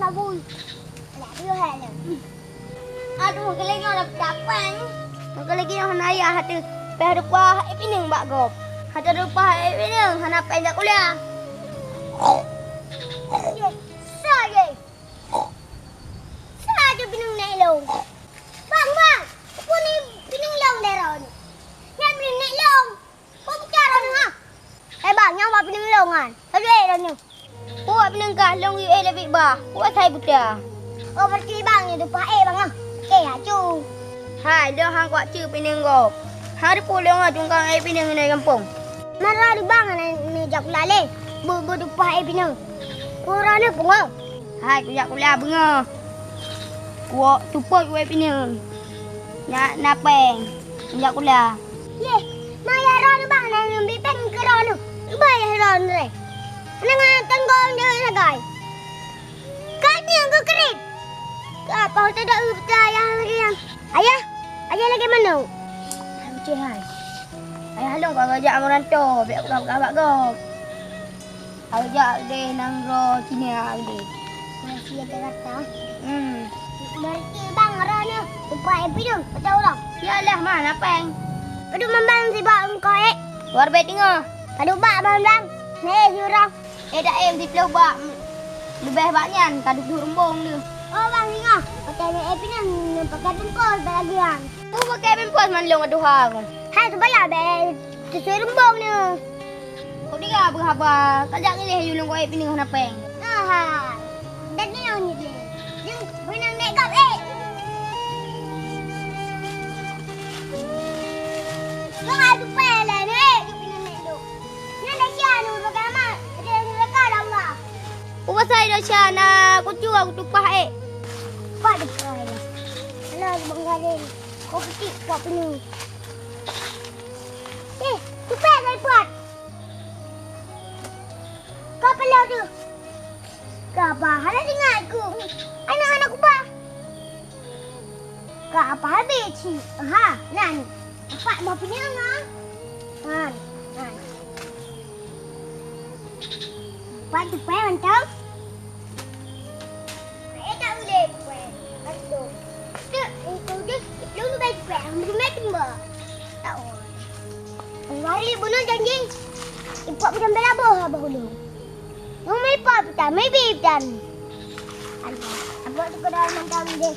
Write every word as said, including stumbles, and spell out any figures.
Abui. Alah, dua hal. Aduh, meukeuleueng nyoe dah capang. Meukeuleueng nyoe hana yah ateueh pih rupa hai pineung bak gob. Ateueh rupa hai pineung hana péng jak kuliah. Ye, sa ye. Sa je pineung nèk lông. Bang, bang, peue ni pineung lông deh droeneuh? Nyan pineung nèk lông. Peue cara nyoe? Eh, bang, nyang bak pineung lông nyan. Laju ék lôn nyoe. Peue bak pineung kah lông yue ék leubeh bah? Peue asai buta? Oh, berarti bang nyoe tumpah ék bang ah. Oke, ya, cu. Hai, lôn han kuat ceu pineung gob. Hai, peue lôn ah tungkang ék pineung di gampông. Mara di bang na, na jak kuliah lé. Bu, bu tumpah ék pineung. Peue uroe nyoe pungo. Hai, kujak kuliah beungoh. Kuok tupot wée pineung. Nyak na péng. Kujak kuliah. Yeh, ma ya ron bang na nyang bi péng keu ron. Ba ya ron re. Nang tanggong je sagai. Kan nyang keu kredit. Ka apa utai dak u peta ya riang. Ayah, ayah lagi manok. Hai, hai. Ayah lôn ka gajak meurantau, bèk peugah-peugah bak gob. Awak jak deh nanggroe Cina deh. Masih ada rata. Hmm. Berarti bang, roh nyoe tumpah ék pineung atau urang? Yalah, mana péng? Padum bang sibak engkau ék? Luar baik tinggal. Padum bak bang bang. Hei, jurang. Eh, dak em siploh bak. Leubeh bak nyan, ka dudoe rumbong tu. Oh, bang, singoh. Pakai ni ék pineung, pakai bungkôh balagian. Ku pakai bungkôh mandum aduh hang. Hai, tu bala bèk. Teusui rumbong ni. Kok dia beuhaba, ka jak ngiléh yue lôn gob ék pineung hana péng. Aha. Dan ni nyang ngiléh. Jeuet beunang naik gap ék. Lôn adu péng lah ni ék, jeuet beunang naik dok. Nyan dah sia ni bagaimana? Ada yang reka dah Allah. Ubasai dah sia na kucua kutumpah ék. Pat dah sia ni. Alah, bang Galin. Kau petik, kau penuh. Eh, tupai dari puat. Ka peuleueh tu. Ka apa hana ingat ku. Anak-anak ku bah. Ka apa habis cit. Ha, nan. Empat buah pineung ah. Han, han. Empat tupai mantong. Saya tak boleh buat. Aduh. Tak, itu je. Lu baik buat. Ambil macam ba. Tak boleh. Hari bunuh janji. Ipak macam bela boh abah ulu. Lu mai pa pita, mai bi pita. Alah, abah tu ke dalam mantong je.